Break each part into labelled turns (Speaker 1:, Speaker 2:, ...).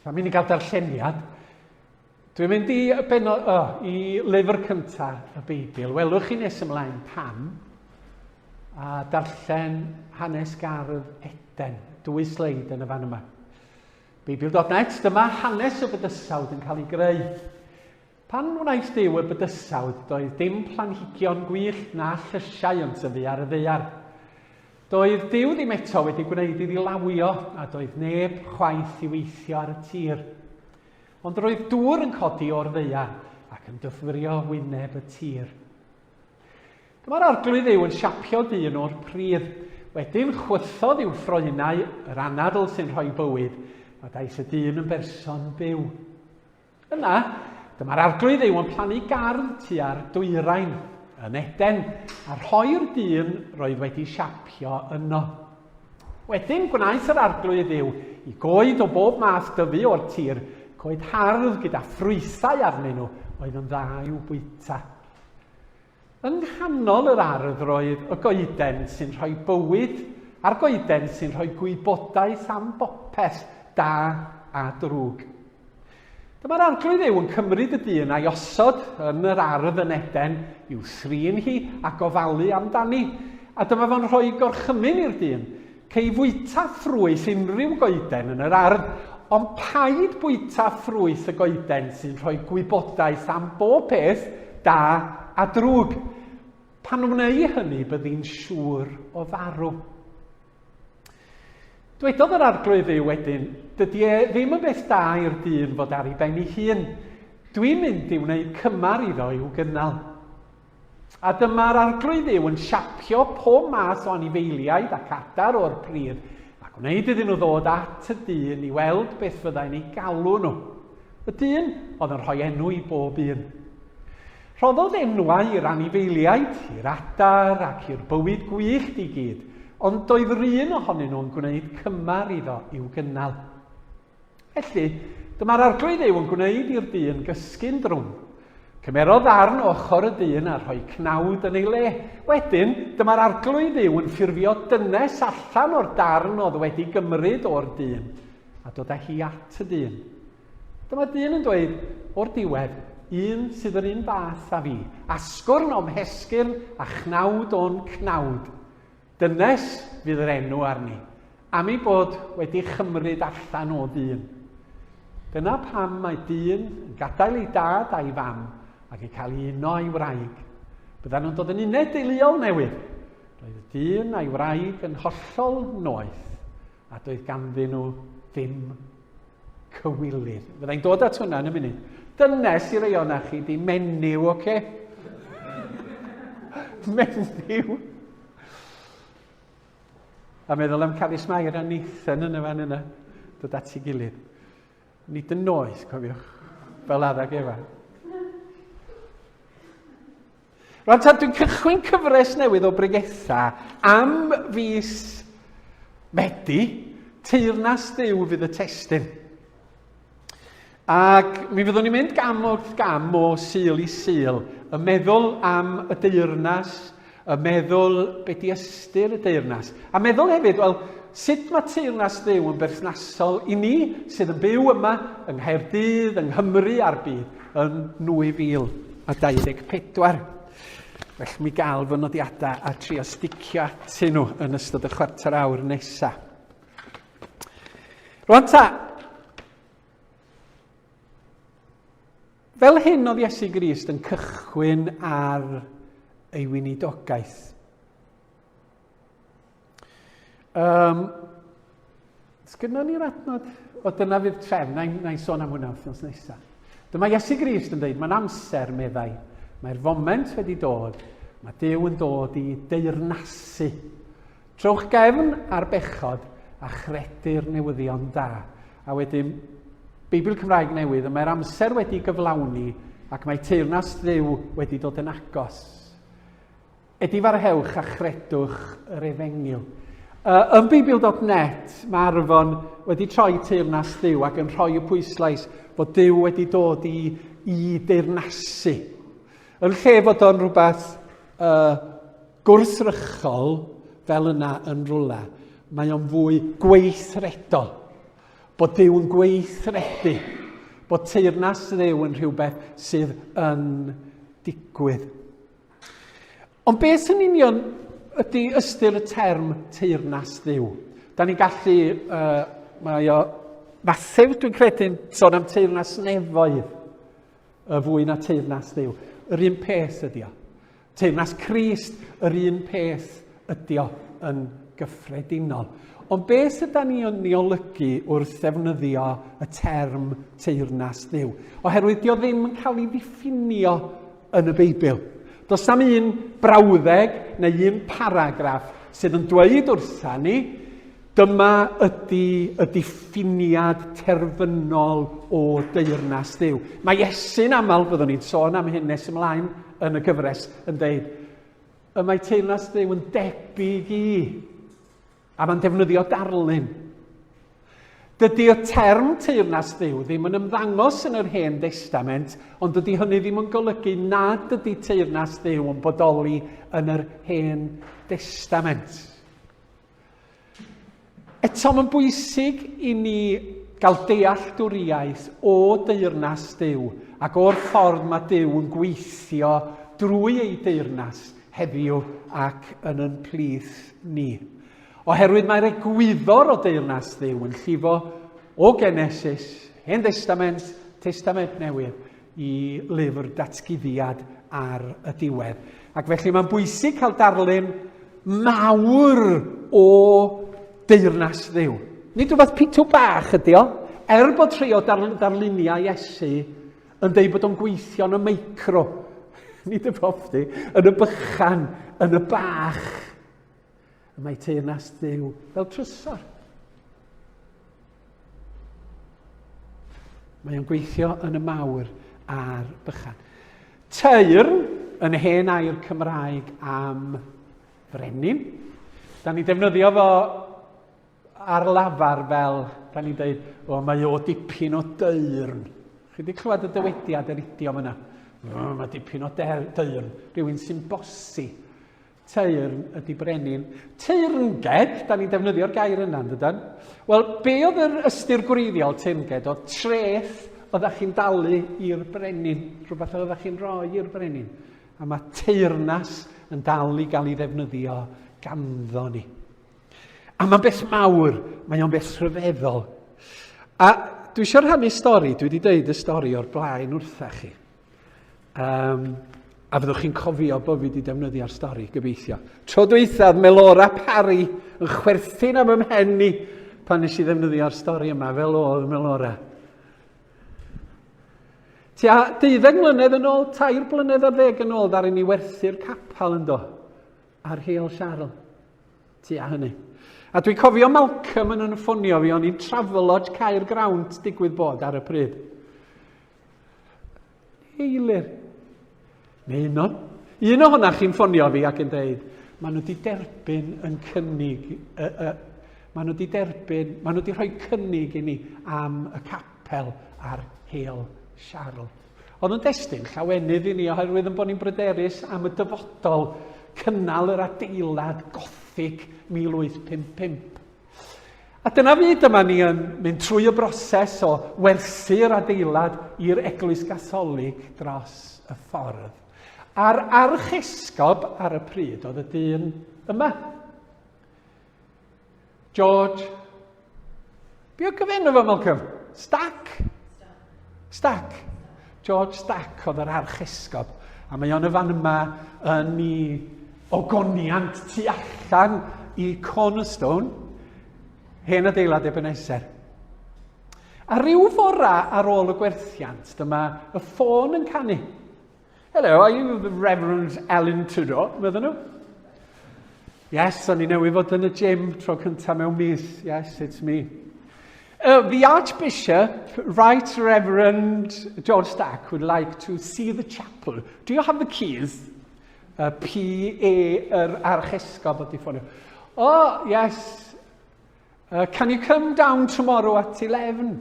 Speaker 1: Am i ni gael darlleniad, dwi'n mynd i, beno, oh, i lyfr cyntaf y Beibl. Welwch chi nes ymlaen pam, a darllen hanes gardd Eden. Dwy sleid yn y fan yma. Beibl.net, dyma hanes y bydysawd yn cael ei greu. Pan wnaeth Duw y bydysawd, doedd dim planhigion gwyllt na llysiau yn tyfu ar y ddaear. Doedd Duw ddim eto wedi gwneud iddi lawio, a doedd neb chwaith i weithio ar y tir. Ond roedd dŵr yn codi o'r ddaear ac yn dyfrio wyneb y tir. Dyma'r Arglwydd Dduw yn siapio dyn o'r pridd. Wedyn chwythodd i'w ffroenau yr anadl sy'n rhoi bywyd, a daeth y dyn yn berson byw. Yna, dyma'r Arglwydd Dduw yn plannu gardd tua'r dwyrain, yn Eden, a rhoi'r dyn roedd wedi siapio yno. Wedyn gwnaeth yr Arglwydd Dduw i goed o bob math dyfu o'r tir, coed hardd gyda ffrwythau arnyn nhw oedd yn dda i'w bwyta. Yng nghanol yr ardd roedd y goeden sy'n rhoi bywyd a'r goeden sy'n rhoi gwybodaeth am bopeth da a drwg. Dyma'r Arglwydd Dduw yn cymryd y dyn a'i osod yn yr ardd yn Eden i'w thrin hi a gofalu amdani. A dyma fo'n rhoi gorchymyn i'r dyn, Cei fwyta ffrwyth unrhyw goeden yn yr ardd, ond paid bwyta ffrwyth y goeden sy'n rhoi gwybodaeth am bob peth da a drwg. Pan wnei hynny, byddi'n siŵr o farw. Dwedodd yr Arglwydd Dduw wedyn, dydy e ddim yn beth da i'r dyn fod ar ei ben ei hun. Dwi'n mynd i wneud cymar iddo i'w gynnal. A dyma'r Arglwydd Dduw yn siapio pob math o anifeiliaid ac adar o'r pridd, a gwneud iddyn nhw ddod at y dyn i weld beth fyddai'n ei galw nhw. Y dyn oedd yn rhoi enw i bob un. Rhoddodd enwau i'r anifeiliaid, i'r adar ac i'r bywyd gwyllt i gyd, ond doedd yr un ohonyn nhw'n gwneud cymar iddo i'w gynnal. Felly, dyma'r Arglwydd Dduw yn gwneud i'r dyn gysgu'n drwm. Cymerodd ddarn o ochr y dyn a rhoi cnawd yn ei le. Wedyn, dyma'r Arglwydd Dduw yn ffurfio dynes allan o'r darn oedd wedi gymryd o'r dyn, a dod â hi at y dyn. Dyma dyn yn dweud, o'r diwedd, un sydd yr un fath â fi, asgwrn o'm hesgyrn a chnawd o'n cnawd. Dynes fydd yr enw arni, am ei bod wedi chymryd allan o ddyn. Dyna pam mae dyn yn gadael ei dad a'i fam ac yn cael ei uno a'i wraig. Byddan nhw'n dod yn uned deuluol newydd. Roedd y dyn a'i wraig yn hollol noeth a doedd ganddyn nhw ddim cywilydd. Fyddai'n dod at hwnna yn y munud. Dynes i rei o'na chi di menyw, oce? Okay? menyw. A meddwl am Carys Mair a Nathan yn y fan yna, dod at ei gilydd. Nid yn noeth, cofiwch, fel addag Efa. Rwan ta, dwi'n cychwyn cyfres newydd o bregethau am fis Medi, Teyrnas Dduw fydd y testun. Ac mi fyddwn ni'n mynd gam wrth gam o Sul i Sul, y meddwl am y deyrnas, y meddwl be di ystyr y deyrnas, a meddwl hefyd, wel, sut mae teyrnas Dduw yn berthnasol i ni sydd yn byw yma yng Nghaerdydd, yng Nghymru a'r byd yn 2024. Well mi gael fy nodiadau a trio sticio atyn nhw yn ystod y chwarter awr nesaf. Rwan ta, fel hyn oedd Iesu Grist yn cychwyn ar ei weinidogaeth. Um, Sgynnon ni'r adnod? O, dyna fydd trefn, na i sôn am hwnna wythnos nesaf. Dyma Iesu Grist yn dweud, mae'n amser, meddai. Mae'r foment wedi dod, mae Duw yn dod i deyrnasu. Trowch gefn ar bechod a chredu'r newyddion da. A wedyn, Beibl Cymraeg Newydd, y mae'r amser wedi gyflawni ac mae teyrnas Dduw wedi dod yn agos. Edifarhewch a chredwch yr efengyl. Uh, yn Beibl.net mae Arfon wedi troi teyrnas Dduw ac yn rhoi y pwyslais fod Duw wedi dod i, i deyrnasu. Yn lle fod o'n rhywbeth uh, gwrthrychol fel yna yn rhywle, mae o'n fwy gweithredol. Bod Duw yn gweithredu. Bod teyrnas Dduw yn rhywbeth sydd yn digwydd. Ond beth yn union ydy ystyr y term teyrnas Dduw? Da ni'n gallu, uh, mae o Mathew dwi'n credu'n sôn am teyrnas nefoedd, y fwy na teyrnas Dduw. Yr un peth ydy o. Teyrnas Crist, yr un peth ydy o yn gyffredinol. Ond beth yda ni yn ei olygu wrth ddefnyddio y term teyrnas Dduw? Oherwydd dio ddim yn cael ei ddiffinio yn y Beibl. Does na'm un brawddeg neu un paragraff sydd yn dweud wrtha ni, dyma ydy y diffiniad terfynol o deyrnas Dduw. Mae Iesu'n aml, byddwn ni'n sôn am hyn nes ymlaen yn y gyfres, yn dweud, y mae teyrnas Dduw yn debyg i, a mae'n defnyddio darlun. Dydy y term teyrnas Dduw ddim yn ymddangos yn yr Hen Destament, ond dydy hynny ddim yn golygu nad ydy teyrnas Dduw yn bodoli yn yr Hen Destament. Eto, mae'n bwysig i ni gael dealltwriaeth o deyrnas Duw ac o'r ffordd mae Duw yn gweithio drwy ei deyrnas heddiw ac yn yn plith ni. Oherwydd mae'r egwyddor o deyrnas Dduw yn llifo o Genesis, Hen Destament, Testament Newydd, i lyfr datguddiad ar y diwedd. Ac felly mae'n bwysig cael darlun mawr o deyrnas Dduw. Nid rhywbeth pitw bach ydy o, er bod rhai o darluniau Iesu yn dweud bod o'n gweithio yn y meicro, nid y popty, yn y bychan, yn y bach. Y mae teyrnas Dduw fel trysor. Mae o'n gweithio yn y mawr a'r bychan. Teyrn yn hen air Cymraeg am frenin. Da ni'n defnyddio fo ar lafar fel, da ni'n dweud, o, mae o dipyn o deyrn. Chi wedi clywed y dywediad yr idiom yna? O, mae dipyn o deyrn, rhywun sy'n bosi. Teyrn ydy brenin. Teyrnged, da ni'n defnyddio'r gair yna, yn dydan? Wel, be oedd yr ystyr gwreiddiol teyrnged? Oedd treth oeddech chi'n dalu i'r brenin, rhywbeth oeddech chi'n rhoi i'r brenin. A mae teyrnas yn dal i gael ei ddefnyddio ganddo ni. A mae'n beth mawr, mae o'n beth rhyfeddol. A dwi eisiau rhannu stori, dwi wedi dweud y stori o'r blaen wrtha chi. Um, a fyddwch chi'n cofio bod fi wedi defnyddio'r stori, gobeithio. Tro dwythaf, Melora Parry yn chwerthin am ymhen i pan nes i ddefnyddio'r stori yma, fel oedd Melora. Tua 12 mlynedd yn ôl, 3 blynedd ar ddeg yn ôl, ddaru ni werthu'r capel ynddo, ar Heol Siarl. Tua hynny. A dwi'n cofio Malcolm yn yn ffonio fi, o'n i'n Travelodge Caergrawnt digwydd bod ar y pryd. Eilir. Neu un o'n. Un ohonach chi'n ffonio fi ac yn dweud, maen nhw wedi derbyn yn cynnig, uh, uh, maen nhw wedi derbyn, maen nhw wedi rhoi cynnig i ni am y capel ar Heol Siarl. Oedd yn destun llawenydd i ni oherwydd yn bod ni'n bryderus am y dyfodol cynnal yr adeilad gothig 1855. A dyna fyd dyma ni yn mynd trwy y broses o werthu'r adeilad i'r Eglwys Gatholig dros y ffordd. A'r archesgob ar y pryd oedd y dyn yma. George. Be oedd gyfenw fo, Malcolm? Stack? Stack. George Stack oedd yr archesgob. A mae o'n y fan yma yn ei ogoniant tu allan i Cornerstone, hen adeilad Ebenezer. A rhyw fora ar ôl y gwerthiant, dyma y ffôn yn canu. Hello, are you the Reverend Ellen Tudor? Meddyn nhw. Yes, o'n i newydd fod yn y gym tro cyntaf mewn mis. Yes, it's me. The Archbishop, Right Reverend George Stack, would like to see the chapel. Do you have the keys? P.A. yr archesgob oedd di ffonio. Oh, yes. Can you come down tomorrow at 11?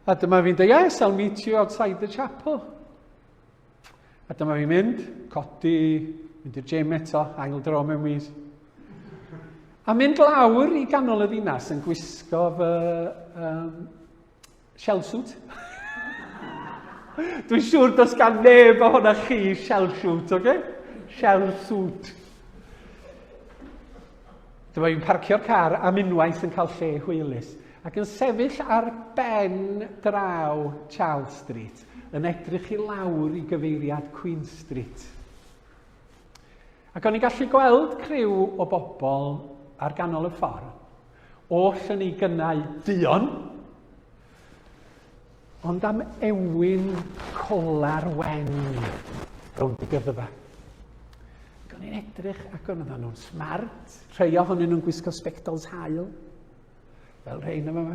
Speaker 1: A dyma fi'n dweud, yes, I'll meet you outside the chapel. A dyma fi'n mynd, codi, mynd i'r gym eto, ail dro mewn mis. A mynd lawr i ganol y ddinas yn gwisgo fy um, shell suit. Dwi'n siŵr does gan neb ohonoch chi shell suit, oce? Okay? Shell suit. Dyma fi'n parcio'r car am unwaith yn cael lle hwylus ac yn sefyll ar ben draw Charles Street yn edrych i lawr i gyfeiriad Queen Street. Ac o'n i'n gallu gweld criw o bobl ar ganol y ffordd, oll yn ei gynnau duon, ond am ewyn colar wen rownd y gyddfa. Ac o'n i'n edrych ac o'n oedden nhw'n smart, rhai ohonyn nhw'n gwisgo sbectols haul, fel rhain yma.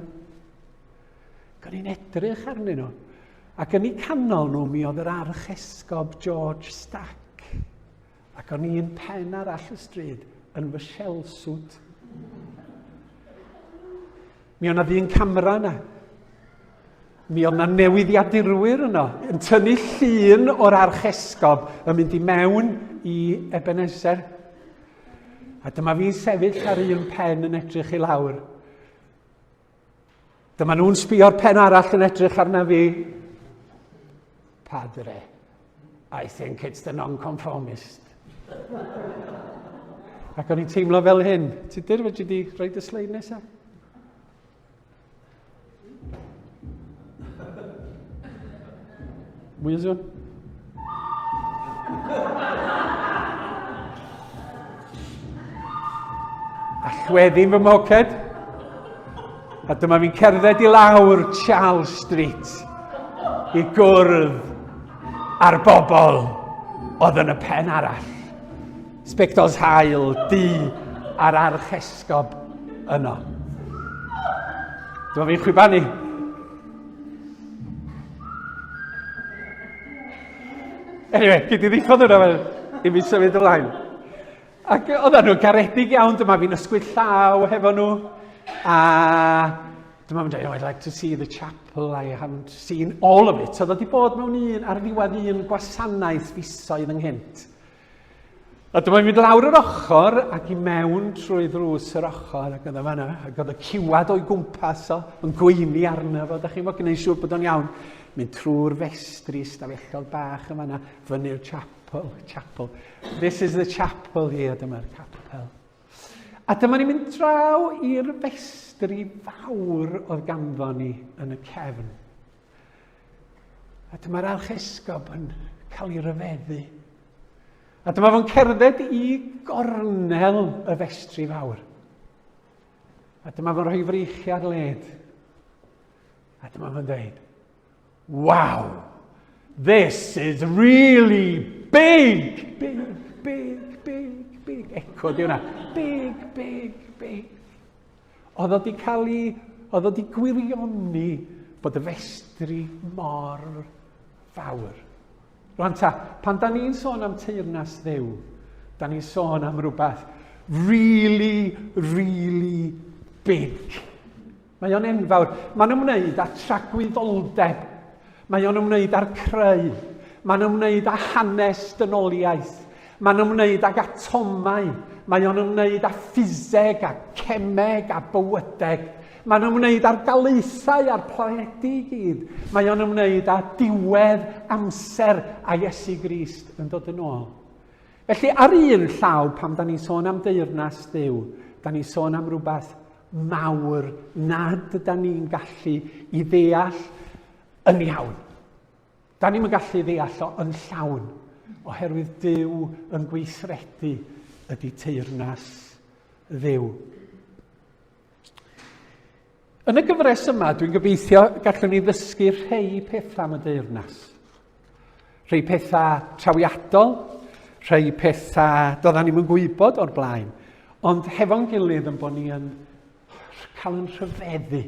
Speaker 1: Ac o'n i'n edrych arnyn nhw. Ac yn eu canol nhw mi oedd yr archesgob George Stack. Ac o'n i'n pen arall y stryd yn fy shell suit. Mi oedd 'na ddyn camera yna. Mi oedd 'na newyddiadurwyr yno yn tynnu llun o'r archesgob yn mynd i mewn i Ebenezer. A dyma fi'n sefyll ar un pen yn edrych i lawr. Dyma nhw'n sbio'r pen arall yn edrych arna fi. Padre, I think it's the non-conformist. Ac o'n i'n teimlo fel hyn. Tudur, fedri di rhoi dy sleid nesaf? Mwy o sŵn? Allweddi'n fy mhoced. A dyma fi'n cerdded i lawr Charles Street i gwrdd â'r bobl oedd yn y pen arall. Sbectols haul, du a'r archesgob yno. Dyma fi'n chwibanu. Anyway, gyd i ddiffodd hwnna fel i mi symud ymlaen. Ac oedden nhw'n garedig iawn, dyma fi'n ysgwyd llaw hefo nhw. A dyma fi'n dweud, oh, I'd like to see the chapel, I haven't seen all of it. Oedd wedi bod mewn un, ar ddiwedd un gwasanaeth fisoedd ynghynt. A dyma fi'n mynd lawr yr ochr ac i mewn trwy ddrws yr ochr ac oedd o fanna, ac oedd y ciwad o'i gwmpas o yn gweini arno fo, da chi'n bod gwneud siŵr bod o'n iawn. Mynd trwy'r festri stafellodd bach yn fanna, fyny'r chapel, chapel. This is the chapel here, dyma'r capel. A dyma ni'n mynd draw i'r festri fawr oedd ganddo ni yn y cefn. A dyma'r archesgob yn cael ei ryfeddu. A dyma fo'n cerdded i gornel y festri fawr. A dyma fo'n rhoi freichiad led. A dyma fo'n dweud, Wow, this is really big, big, big, big, big. Echo di hwnna. Big, big, big. Oedd o 'di cael ei... oedd o 'di gwirioni bod y festri mor fawr. Rwan ta, pan da ni'n sôn am teyrnas Dduw, da ni'n sôn am rhywbeth really, really big. Mae o'n enfawr. Mae'n ymwneud â tragwyddoldeb. Mae o'n ymwneud â'r creu. Mae'n ymwneud â hanes dynoliaeth. Mae'n ymwneud ag atomau. Mae o'n ymwneud â ffiseg a cemeg a bywydeg. Mae'n ymwneud â'r galaethau a'r planedi i gyd. Mae o'n ymwneud â diwedd amser a Iesu Grist yn dod yn ôl. Felly ar un llaw, pan da ni'n sôn am deyrnas Dduw, da ni'n sôn am rhywbeth mawr nad yda ni'n gallu i ddeall yn iawn. Da ni'm yn gallu ddeall o yn llawn, oherwydd Duw yn gweithredu ydy teyrnas Dduw. Yn y gyfres yma, dwi'n gobeithio gallwn ni ddysgu rhai pethau am y deyrnas. Rhai pethau trawiadol, rhai pethau doedden ni'm yn gwybod o'r blaen, ond hefo'n gilydd yn bod ni yn cael yn rhyfeddu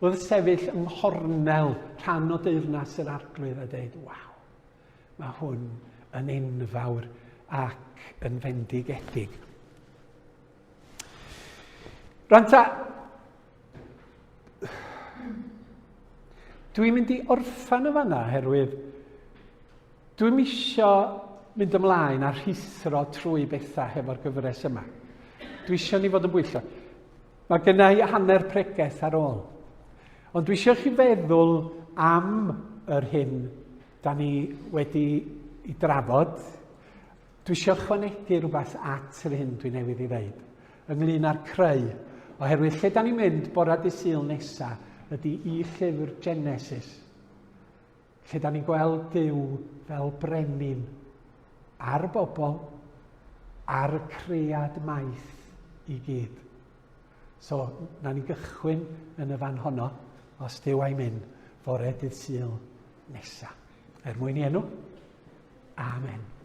Speaker 1: Wrth sefyll yng nghornel rhan o deyrnas yr Arglwydd a dweud, waw, mae hwn yn enfawr ac yn fendigedig. Rwan ta, dwi'n mynd i orffan y fanna oherwydd Dwi'm isio mynd ymlaen a rhuthro trwy bethau hefo'r gyfres yma. Dwi eisiau ni fod yn bwyllog. Mae gennau i hanner pregeth ar ôl. Ond dwi eisiau chi feddwl am yr hyn da ni wedi i drafod. Dwi eisiau ychwanegu rhywbeth at yr hyn dwi newydd i ddeud ynglyn â'r creu, oherwydd lle da ni'n mynd bora dy Sul nesa ydy i llyfr Genesis, lle da ni'n gweld Duw fel brenin ar y bobl, ar y cread maith i gyd. So, na ni gychwyn yn y fan honno, os Duw a'i mynd, fore dydd Sul nesa. Er mwyn i enw, Amen.